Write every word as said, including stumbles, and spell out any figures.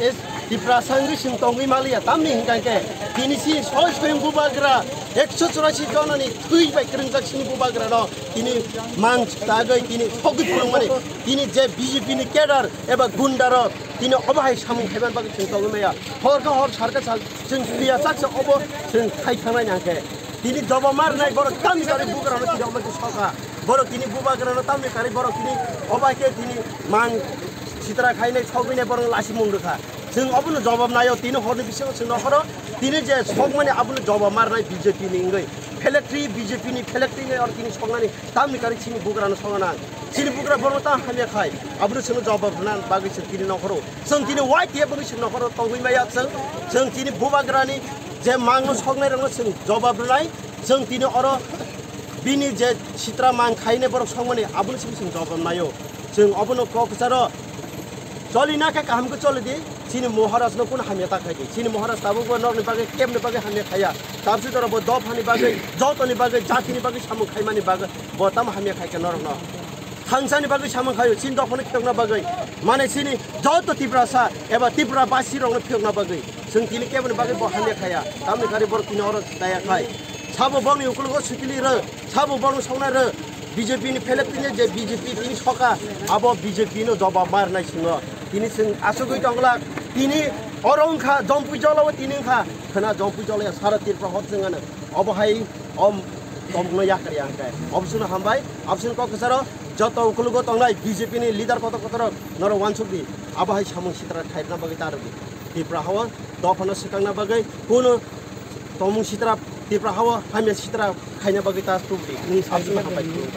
Es Tiprasa wngwi chwng tongwi maliya, tamni hwnkha khe tini si soi soyung bubagra ekso churasi jonani thwi bai kwrwngjak sini bubagrano tini mang chagwi tini sogwi phunukmani tini je B J P ni cadre eba gunda rok tini obo hai samung khaiman bagwi chwng tongwi maya. Hor khe hor, sar khe sar, chwng twiya chak se obo chwng khai thangnai nang khe. Tini jobo marnai borok tamni kari bubagrano tini omo khe soka. Borok tini bubagrano tamni kari borok tini obo hai khe tini mang sitra khainai sogwinai borok lasi mung rwkha. Chwng obono jobab naio, tini horni bisingo chwng nokhoro tini je sokmani abono jobab marnai B J P ni wngwi. Phelek twi B J P ni phelek twi oro tini soknani tamni kari chini bugrano sokna nang. Chini bugra borokno ta hamya khai, abono chwngno jobab rwna bagwi chwng tini nokhoro. Chwng tini Y T F wngwi chwng nokhoro tongwi maya chwng. Chwng tini bubagrani je mangno soknai rokno chwng jobab rwnai. Chwng tini oro bini je sitra mang khaine borok sokmani abono chini chwng jobab naio. Chwng obono kok kwcharo choli na khe kaham khe choli di. Chini Maharaj no kun hamya ta khai di. Chini Maharaj tabuk bo norokni bagwi kebni bagwi hamya khaya. Tabsi doro bo dophani bagwi, jotoni bagwi, jatini bagwi samung khaimani bagwi bo tamo hamya khai khe norokno. Thangsani bagwi samung khayo, chini dophano phiyokna bagwi. Mane chini joto Tiprasa eba Tripura basi rokno phiyokna bagwi. Chwng tini keboni bagwi bo hamya khaya. Tamni kari borok tini oro daya khai. Sabo bongni ukologo sukili rw, sabo bongni soknai rw. B J P ni phelek tini je B J P tini soka, abo B J P no jobab marnai singo. Tini chwng asugwi tongla, tini oro wngkha, Jompui jolao tini wngkha. Khwna Jompui jolao sara Tripura hot chwng ano. Obo hai om tomno yakar ya hwnkhe. Obswno hambai, obswno kok kwcharo, joto ukologo tongnai B J P ni leader kotor kotor norok wansuk di. Abo hai samung sitra khairna bagwi ta rwdi. Tripura hao dophano swkangna bagwi kuno tomung sitra Tripura hao hamya sitra khaina bagwi ta tubdi. Ni samsung hambai tubdi.